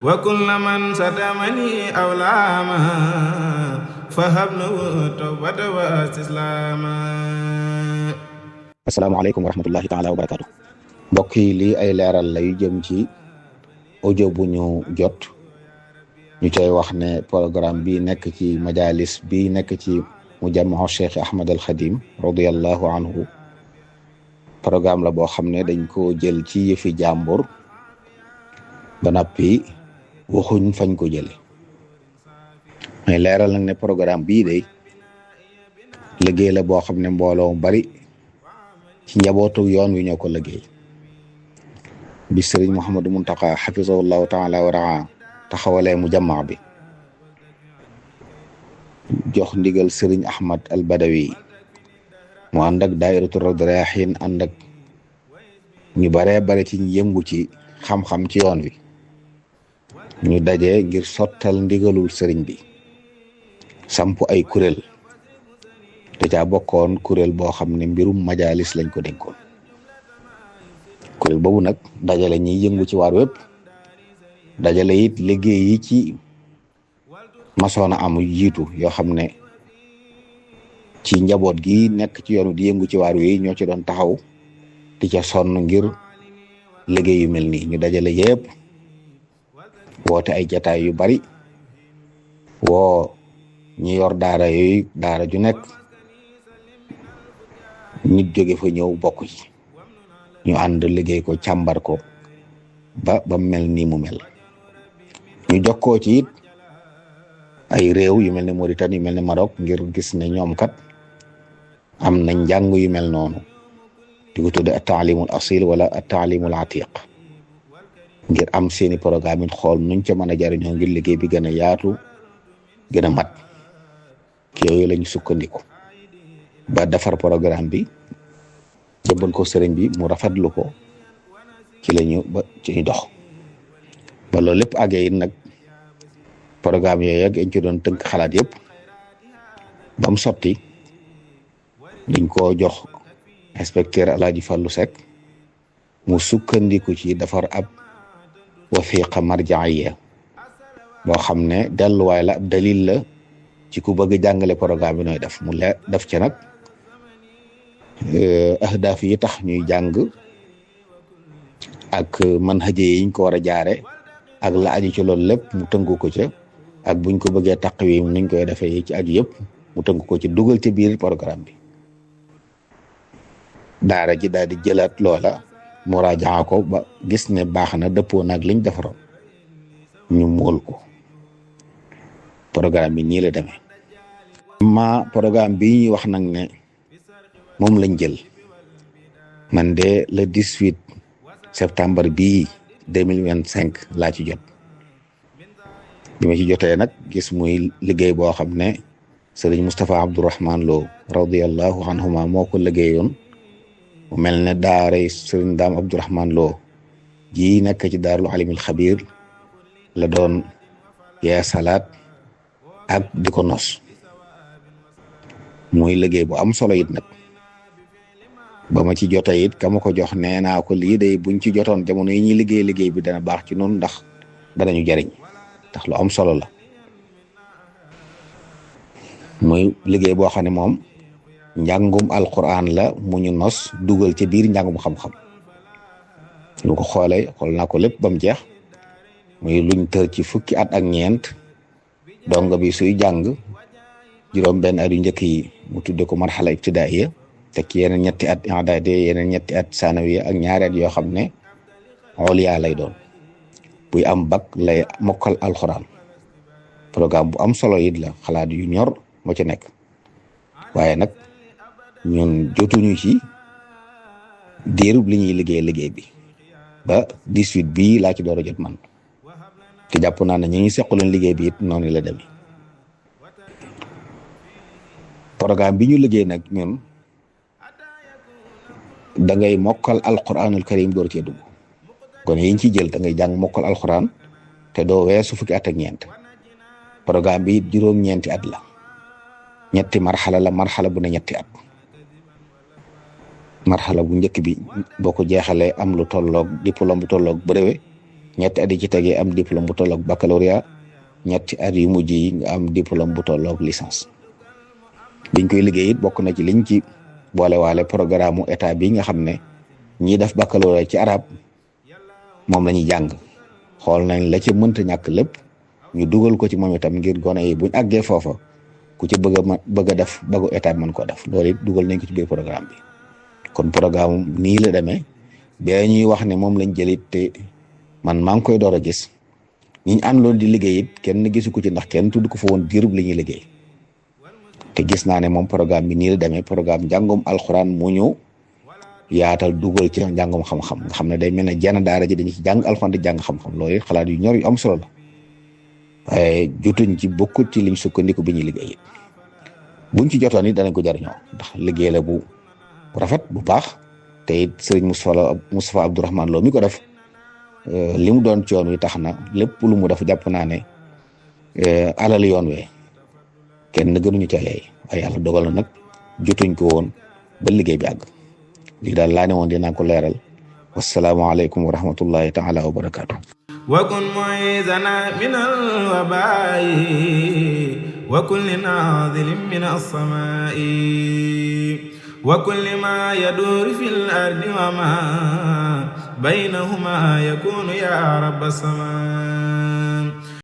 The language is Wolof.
وكل من ستمني أو لاما فهبنه توبة واستسلاما. asalaamaaleykum wa rahmatullahi taala wa barakaatu. mbokk yi lii ay leeral la yu jëm ci audio bu ñu jot ñu cay wax ne programme bi nekk ci majalis bi nekk ci mujammaa Cheikh Ahmad al Khadim radiyallahu anhu programme la boo xam ne dañ ko jël ci yëfi jàmbur ba noppi waxuñ fañ ko jële mais leeral nag ne programme bii day liggéey la boo xam ne mbooloo bari ci njabootu yoon wi ñoo ko liggéey bi sëriñ Mouhamadou Mountakha xafisahullahu taala wa raa taxawalee mujammaa bi jox ndigal sëriñ Ahmad al Badawi mu ànd ak daayiratu Rayahin ànd ak ñu baree bare ci yëngu ci xam-xam ci yoon wi ñu daje ngir sottal ndigalul sëriñ bi samp ay kuréel te caa bokkoon kuréel boo xam ne mbirum majalis lañ ko dénkoon kuréel boobu nag dajale ñiy yëngu ci waar wépp dajale it liggéey yi ci masoona am jiitu yoo xam ne ci njaboot gi nekk ci yoon di yëngu ci waar wi ñoo ci doon taxaw di ca sonn ngir liggéey yu mel nii ñu dajale yépp woote ay jataay yu bari woo ñi yor daara yooyu daara ju nekk nit jóge fa ñëw bokk ci ñu ànd liggéey ko càmbar ko ba mel nii mu mel ñu jokkoo ci it ay réew yu mel ne Mauritanie yu mel ne Maroc ngir gis ne ñoom kat am na njàng yu mel noonu di ko tudde at-taalimul asil wala at-taalimul atiq ngir am seeni programme it xool nuñ ca mën a jariñoo ngir liggéey bi gën a yaatu gën a mat yooyu lañ sukkandiku ba defar programme bi jëbbal ko sëriñ bi mu rafetlu ko ci lañu ba ci ñu dox ba loolu lépp àggee it nag programme yooyu ak ñu ci doon tënk xalaat yëpp ba mu sotti dañ koo jox inspecteur Alaaji Fàllu Sekk mu sukkandiku ci defar ab wafiqa marja'iya boo xam ne delluwaay la ab dalil la ci ku bëgg jàngale programme bi nooy def mu leer def ci nag ahdaaf yi tax ñuy jàng ak manhaje yiñ ko war a jaare ak la aju ci loolu lépp mu tënku ko ca ak buñ ko bëggee taqwim niñ koy defee yi ci aju yëpp mu tënku ko ci dugal ci biir programme bi daara ji daal di jëlaat loola muraaja ko ba gis ne baax na dëppoo nag liñ defaroon ñu mool ko programme bi nii la demee programme bi ñuy wax nag ne moom lañ jël man de le 18 septembre bii 2025 laa ci jot bi ma ci jotee nag gis muy liggéey boo xam ne sëriñ Moustapha Abdourahman Lo radiyallahu anhuma moo ko liggéeyoon mu mel ne daaray sëriñ Daam Abdourahman Lo ji nekk ci daarul alimil xabir la doon yee salaat ak di ko nos muy liggéey bu am solo it nag ba ma ci jotee it ka ma ko jox nee naa ko lii day buñ ci jotoon jamono yi ñuy liggéey bi dana baax ci noonu ndax danañu jariñ ndax lu am solo la muy liggéey boo xam ne moom njàngum alquran la mu ñu nos dugal ci biir njàngum xam-xam lu ko xool naa ko lépp ba mu jeex muy luñ tër ci fukki at ak ñeent donga bi suy jàng juróom benn at yu njëkk yi mu tudde ko marxala ibtidaaiya te ci yeneen ñetti at i'daadiya yeneen ñetti at sanawiya ak ñaari at yoo xam ne oliya lay doon buy am bac lay mokkal alxuraan programme bu am solo it la xalaat yu ñor moo ci nekk waaye nag ñun jotuñu ci diirub li ñuy liggéey bi ba 18 bii laa ci door a jot man te jàpp naa ne ñu ngi seqaloon liggéey bi it noonu la demee programme bi ñu liggéey nag ñun da ngay mokkal alquranul karim door cee dugg kon yiñ ci jël da ngay jàng mokkal alquran te doo weesu fukki at ak ñeent programme bi juróom-ñeenti at la ñetti marxala bu ne ñetti at marxala bu njëkk bi boo ko jeexalee am lu tolloog diplôme bu tolloog brevet ñetti at yi ci tegee am diplôme bu tolloog baccalauréat ñetti at yu mujj yi nga am diplôme bu tolloog licence. biñ koy liggéey it bokk na ci liñ ci boolewaale programme mu état bi nga xam ne ñiy def baccalauréat ci arab moom la ñuy jàng xool nañ la ci mënta ñàkk lépp ñu dugal ko ci moom itam ngir gone yi buñ àggee foofa ku ci bëgg a def bagu état mën ko def loolu it dugal nañ ko ci biir programme bi. kon programme nii la demee ba ñuy wax ne moom lañ jëlit te man maa ngi koy door a gis ñi ñu àndoon di liggéey it kenn gisu ko ci ndax kenn tudd ko fa woon diirub li ñuy liggéey te gis naa ne moom programme bi nii la demee programme njàngum alxuraan mu ñu yaatal dugal ci njàngum xam-xam nga xam ne day mel ne jenn daara ji dañu ci jàng alxuraan di jàng xam-xam loolu it xalaat yu ñor yu am solo la waaye jotuñ ci bokkut ci liñ sukkandiku bi ñuy liggéey buñ ci jotoon it danañ ko jariñoo ndax liggéey la bu rafet bu baax te it sëriñ Moustapha Abdourahmane Lo mi ko def li mu doon ci yoon wi tax na lépp lu mu def jàpp naa ne alal yoon we kenn gënuñu ca yeey waaye yàlla dogal na nag jotuñ ko woon ba liggéey bi àgg lii daal laa ne woon dinaa ko leeral wasalaamaaleykum wa rahmatullahi taala wa barakaatu. وكن معيذنا من الوباء وكل ناظل من السماء وكل ما يدور في الأرض وما بينهما يكون يا رب السماء